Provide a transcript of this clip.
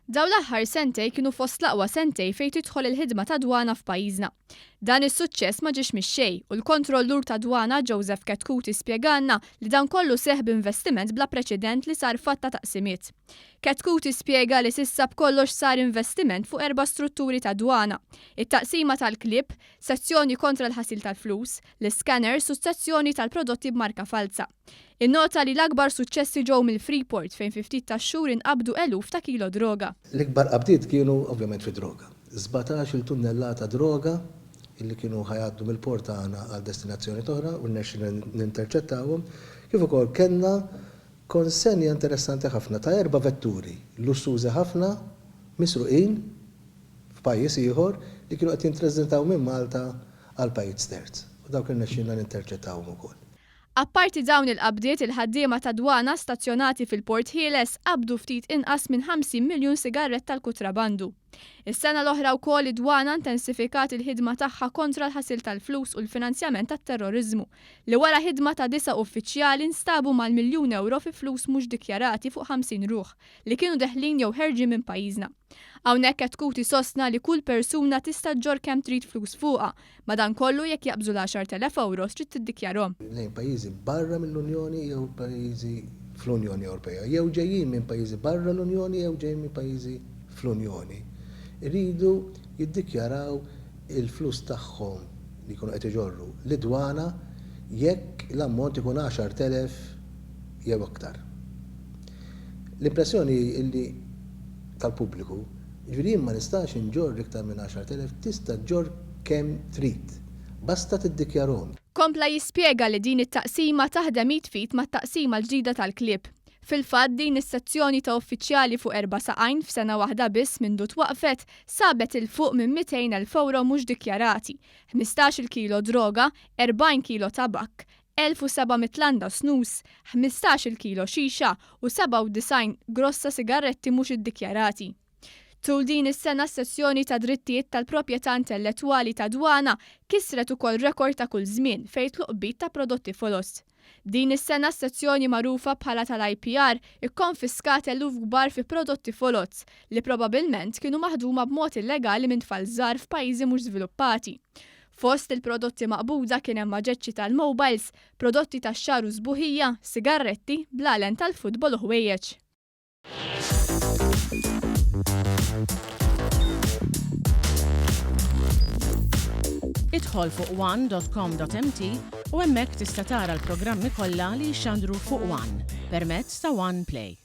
Dawn l-aħħar sentej kienu fost l-aqwa sentej fejn tidħol il-ħidma tad-dwana f'pajjiżna. Dan is-suċċess ma ġiex mix-xejn u l-Kontrollur tad-Dwana Joseph Chetcuti spjegalna li dan kollu seħħ b'investiment bla preċedent li sar f'għadd ta' taqsimiet. Chetcuti spjega li s'issa b'kollox sar investiment fuq erba' strutturi tad-dwana, it-taqsima tal-klieb, sezzjoni kontra l-ħasil tal-flus, l-iscanners u s-sezzjoni tal-prodotti b'marka falza. Innota li l-akbar suċċessi ġew mill-Freeport fejn fi ftit tax-xhur inqabdu eluf ta' kilo droga. L-ikbar qabdiet kienu ovvjament fid-droga. Sbatax-il tunnellata droga illi kienu ħa jgħaddu mill-port tagħna għal destinazzjonijiet oħra u rnexxielna ninterċettawhom, kif ukoll kellna konsenja interessanti ħafna ta' erba' vetturi lussużi ħafna misruqin f'pajjiż ieħor li kienu qed jintreżentaw minn Malta għal pajjiż terz u dawk irnexxielna ninterċettawhom ukoll. Apparti dawn il-qabdiet, il-ħaddiema tad-dwana stazzjonati fil-Port Ħieles qabdu ftit inqas minn 50 miljun sigarrett tal-kutrabandu. Is-sena l-oħra wkoll id-dwana intensifikat il-ħidma tagħha kontra l-ħasil tal-flus u l-finanzjament tat-terroriżmu, li wara ħidma ta' disa' uffiċjali nstabu mal-miljun ewro fi flus mhux dikjarati fuq 50 ruħ li kienu deħlin jew ħerġin minn pajjiżna. Hawnhekk Chetcuti sostna li kull persuna tista' ġġorr kemm trid flus fuqha, madankollu jekk jaqbżu l-10,000 ewro trid tiddikjarhom. Lejn pajjiżi barra mill-Unjoni jew pajjiżi fl-Unjoni Ewropea, jew ġejjin minn pajjiżi barra l-Unjoni jew ġejjin minn pajjiżi fl-Unjoni, iridu jiddikjaraw il-flus tagħhom li jkunu qed iġorru lid-dwana jekk l-ammont ikun 10,000 jew aktar. L-impressjoni hi li tal-pubbliku, jiġifieri jien ma nistax inġorr iktar minn 10,000, tista' ġġorr kemm trid, basta tiddikjarhom. Kompla jispjega li din it-taqsima taħdem id f'id mat-taqsima l-ġdida tal-klieb. Fil-fatt, din is-sezzjoni ta' uffiċjali fuq erba' saqajn f'sena waħda biss mindu twaqqfet sabet 'il fuq minn 200,000 ewro mhux dikjarati, ħmistax-il kilo droga, 40 kilo tabakk, 1,700 landa snus, ħmistax-il kilo xixa u 97 grossa sigarretti mhux iddikjarati. Tul din is-sena s-Sezzjoni ta' Drittijiet tal-Proprjetà Intellettwali tad-Dwana kisret ukoll rekord ta' kull żmien fejn jidħlu qbid ta' prodotti foloz. Din is-sena s-sezzjoni magħrufa bħala tal-IPR ikkonfiskat eluf kbar fi prodotti foloz li probabilment kienu maħduma b'mod illegali minn tfal żgħar f'pajjiżi mhux żviluppati. Fost il-prodotti maqbuda kien hemm aġeġġi tal-mowbajls, prodotti tax-xagħar u sbuħija, sigarretti, blalen tal-futbol u ħwejjeġ. Idħol fuq one.com.mt u hemmhekk tista' tara l-programmi kollha li jixxandru fuq One permezz ta' One Play.